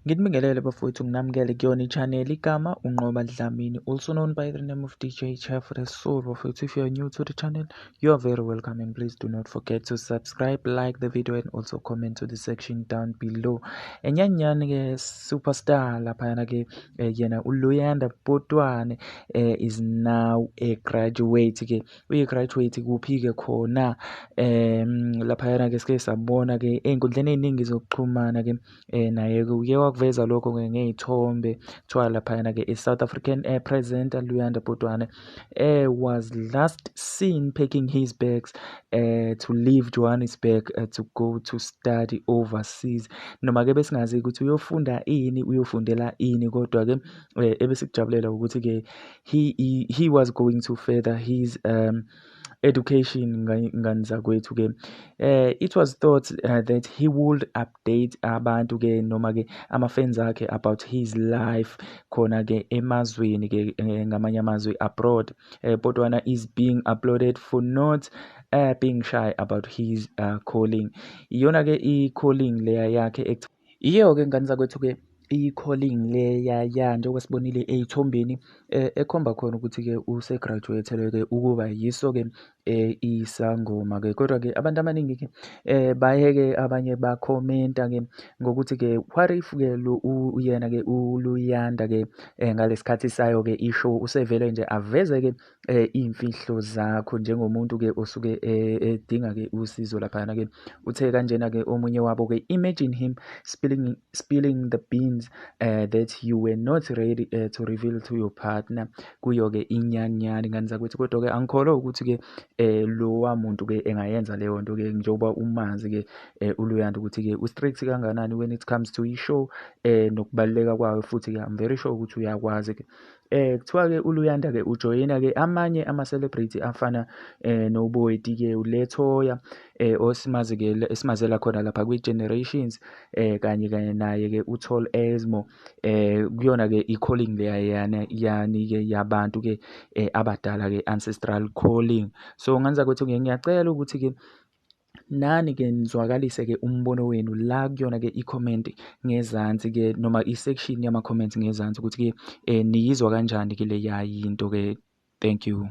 Nginibingelele bafowethu, nginamukele kuyona i-channel. Igama uNqoba Dlamini, also known by the name of DJ Chef The Soul. Bafowethu, if you are new to the channel, you are very welcome, and please do not forget to subscribe, like the video and also comment to the section down below. Enyanyani ke superstar laphayana ke, yena uLuyanda Potwane is now a graduate ke. Uyi-graduate kuphi ke khona? Laphayana ke sike sabona ke ey'nkundleni ey'ningi zokuxhumana ke, naye ke uye wakuveza lokho ke ngey'thombe. Kuthiwa laphayana ke i-South African presenter Luyanda Potwane was last seen packing his bags to leave Johannesburg to go to study overseas. Noma ke besingazi ukuthi uyofunda ini, uyofundela ini, kodwa ke ebesikujabulela ukuthi ke he was going to further his education, ngani zakwethu ke. It was thought that he would update abantu ke noma ke ama-fans akhe about his life khona ke emazweni ke, ngamanye amazwi abroad. Potwana is being applauded for not being shy about his calling. Iyona ke i-calling leya yakhe, iyo ke, ngani zakwethu ke, i-calling leya ya njengoba sibonile ey'thombeni, ekhomba khona ukuthi-ke use-graduate-ke ukuba yiso-ke isangoma ke. Kodwa ke abantu abaningi ke baye-ke abanye bakhomenta ke ngokuthi ke what if ke lo uyena ke uLuyanda ke ngalesikhathi sayo ke i-show usevele nje aveze ke iy'mfihlo zakho njengomuntu ke osuke edinga ke usizo laphayana ke. Uthe kanjena ke omunye wabo ke, "Imagine him spilling the beans that you were not ready to reveal to your partner." Kuyo ke inyanyani, ngani zakwethu. Kodwa ke angikholwa ukuthi ke lowa muntu ke engayenza leyo nto ke, njengoba umazi ke uLuyanda ukuthi ke u-strict kangakanani when it comes to i-show nokubaluleka kwayo. Futhi ke I'm very sure ukuthi uyakwazi ke. Kuthiwa ke uLuyanda ke ujoyina ke amanye ama-celebrity afana noBoeti ke, uLetoya osimazi ke, esimazela khona lapha kwi-Generations, kanye kanye naye ke uTall Esmo, kuyona ke i-calling leya yani ke yabantu ke abadala ke, ancestral calling. So ngenza ukuthi ke ngiyacela ukuthi ke nani ke nizwakalise ke umbono wenu la kuyona ke i-comment ngezansi ke, noma i-section yama-comments ngezansi, ukuthi ke niyizwa kanjani ke leya yinto ke. Thank you.